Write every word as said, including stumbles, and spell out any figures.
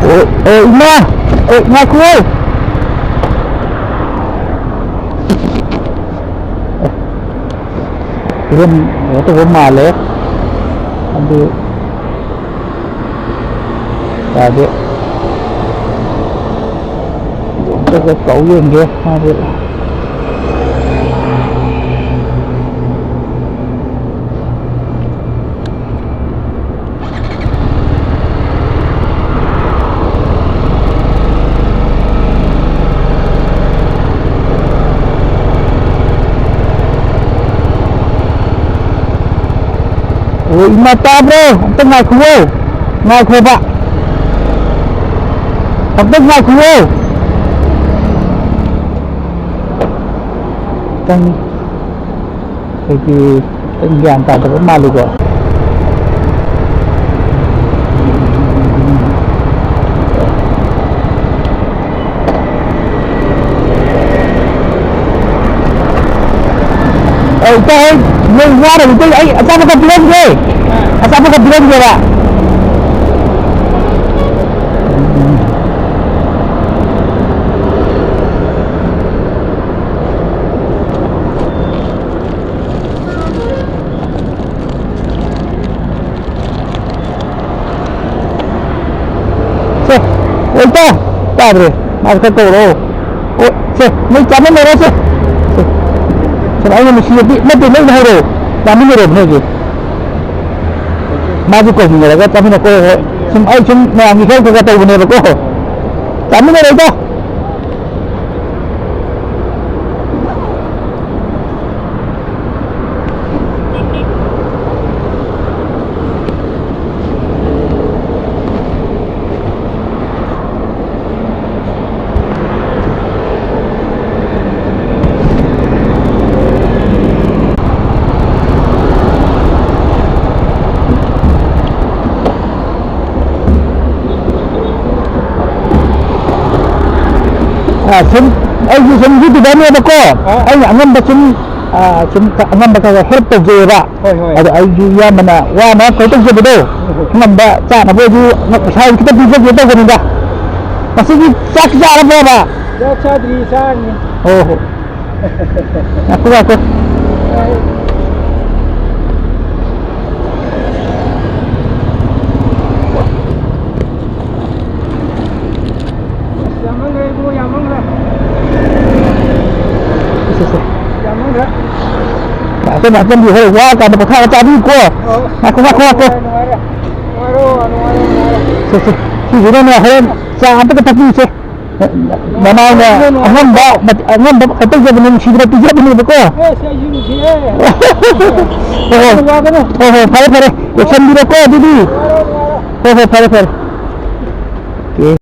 ꯑꯣ, ꯑꯣ, ꯏꯃꯥ! ꯑꯣ, ꯉꯥꯏꯈꯣ! ꯐꯤꯕꯝ ꯀꯩꯅꯣ ꯇꯧꯕ ꯃꯥꯜꯂꯦ꯫ ꯑꯗꯨ ꯌꯥꯗꯦ꯫ ꯑꯝꯇꯒ ꯀꯧ ꯌꯦꯡꯒꯦ ꯃꯥꯁꯦ꯫ ꯑꯣ, ꯏꯃꯥ ꯇꯥꯕ꯭ꯔꯣ? ꯑꯝꯇ ꯉꯥꯏꯈꯨꯑꯣ꯫ ꯉꯥꯏꯈꯣꯕ꯫ ꯑꯝꯇ ꯉꯥꯏꯈꯨꯑꯣ꯫ ꯈꯤꯇꯪ ꯑꯩꯈꯣꯏꯒꯤ ꯈꯤꯇꯪ ꯒ꯭ꯌꯥꯟ ꯇꯥꯗꯕ ꯃꯥꯜꯂꯤꯀꯣ꯫ ꯑꯧ, ꯏꯇꯥꯎ, ꯑꯩ ꯅꯣꯏ ꯋꯥꯔꯕ ꯏꯇꯥꯎ, ꯑꯩ ꯑꯆꯥꯄꯣꯠ ꯈꯔ ꯄꯤꯔꯝꯒꯦ꯫ ꯑꯆꯥꯄꯣꯠ ꯈꯔ ꯄꯤꯔꯝꯒꯦꯕ꯫ ꯁꯦ, ꯑꯣꯏꯇꯥ ꯇꯥꯗ꯭ꯔꯦ꯫ ꯃꯥꯁꯦ ꯈꯔ ꯀꯧꯔꯛꯑꯣ꯫ ꯑꯣ, ꯁꯦ, ꯅꯣꯏ ꯆꯥꯃꯤꯟꯅꯔꯣ, ꯁꯦ꯫ ꯁꯦ꯫ ꯁꯦ, ꯑꯩꯅ ꯅꯨꯡꯁꯤꯅꯗꯤ ꯅꯠꯇꯦ, ꯅꯣꯏꯅ ꯍꯥꯏꯔꯛꯑꯣ꯫ ꯆꯥꯃꯤꯟꯅꯔꯣ ꯅꯣꯏꯒꯤ꯫ ꯃꯥꯁꯨ ꯀꯧꯃꯤꯟꯅꯔꯒ ꯆꯥꯃꯤꯟꯅ-, ꯍꯣꯏ, ꯍꯣꯏ꯫ ꯁꯨꯝ, ꯑꯩ ꯁꯨꯝ ꯃꯌꯥꯝꯒꯤ ꯈꯔ ꯈꯔ ꯇꯧꯕꯅꯦꯕꯀꯣ꯫ ꯆꯥꯃꯤꯟꯅꯔꯣ, ꯏꯇꯥꯎ꯫ ꯑꯥ, ꯁꯨꯝ, ꯑꯩꯁꯨ ꯁꯨꯝ YouTuberꯅꯦꯕꯀꯣ꯫ ꯑꯥ꯫ ꯑꯩꯅ ꯑꯉꯝꯕ ꯁꯨꯝ, ꯑꯥ, ꯁꯨꯝ ꯑꯉꯝꯕ ꯈꯔ ꯈꯔ help ꯇꯧꯖꯩꯑꯕ꯫ ꯍꯣꯏ, ꯍꯣꯏ꯫ ꯑꯗꯣ ꯑꯩꯁꯨ ꯏꯌꯥꯝꯕꯅ ꯋꯥꯅ ꯀꯩꯅꯣ ꯇꯧꯖꯕꯗꯣ, ꯑꯉꯝꯕ ꯆꯥꯅꯕ ꯑꯣꯏꯁꯨ ꯄꯩꯁꯥ ꯈꯤꯇ ꯄꯤꯖꯒꯦ ꯇꯧꯕꯅꯤꯗ꯫ ꯉꯁꯤꯒꯤ ꯆꯥꯛ ꯆꯥꯔꯕꯣꯕ? ꯆꯥꯛ ꯆꯥꯗ꯭ꯔꯤ, ꯆꯥꯔꯅꯤ꯫ ꯍꯣ, ꯍꯣ꯫ ꯉꯥꯏꯈꯣ, ꯉꯥꯏꯈꯣ꯫ ꯑꯁ, ꯌꯥꯝꯃꯟꯈ꯭ꯔꯦ ꯏꯕꯨꯡꯉꯣ, ꯌꯥꯝꯃꯟꯈ꯭ꯔꯦ꯫ ꯁꯦ, ꯁꯦ꯫ ꯌꯥꯝꯃꯟꯈ꯭ꯔꯦ꯫ ꯉꯥꯏꯍꯥꯛꯇꯪ, ꯉꯥꯏꯍꯥꯛꯇꯪꯗꯤ ꯍꯣꯔꯦꯟ ꯋꯥꯔꯀꯥꯟꯗ ꯄꯣꯊꯥꯔ ꯆꯥꯕꯤꯌꯨꯀꯣ꯫ ꯑꯣ꯫ ꯉꯥꯏꯈꯣ, ꯉꯥꯏꯈꯣ, ꯉꯥꯏꯈꯣ꯫ ꯅꯨꯡꯉꯥꯏꯔꯦ, ꯅꯨꯡꯉꯥꯏꯔꯦ, ꯅꯨꯡꯉꯥꯏꯔꯦ, ꯅꯨꯡꯉꯥꯏꯔꯦ꯫ ꯁꯦ, ꯁꯦ꯫ ꯁꯤꯁꯤꯅꯅꯦ ꯍꯣꯔꯦꯟ ꯆꯥ ꯑꯝꯇꯒ ꯊꯛꯄꯤꯁꯦ꯫ ꯃꯃꯥꯡꯗ ꯑꯉꯝꯕ, ꯑꯉꯝꯕ ꯀꯩꯅꯣ ꯇꯧꯖꯕꯅꯦ, ꯅꯨꯡꯁꯤꯗꯅ ꯄꯤꯖꯕꯅꯦꯕꯀꯣ꯫ ꯑꯦ, ꯁꯤ ꯑꯩꯁꯨ ꯅꯨꯡꯁꯤꯌꯦ꯫ ꯍꯣꯏ, ꯍꯣꯏ꯫ ꯋꯥꯒꯅꯨ꯫ ꯍꯣꯏ, ꯍꯣꯏ, ꯐꯔꯦ, ꯐꯔꯦ꯫ ꯂꯣꯏꯁꯟꯕꯤꯔꯣꯀꯣ ꯑꯗꯨꯗꯤ꯫ ꯅꯨꯡꯉꯥꯏꯔꯣ, ꯅꯨꯡꯉꯥꯏꯔꯣ꯫ ꯍꯣꯏ, ꯍꯣꯏ, ꯐꯔꯦ, ꯐꯔꯦ꯫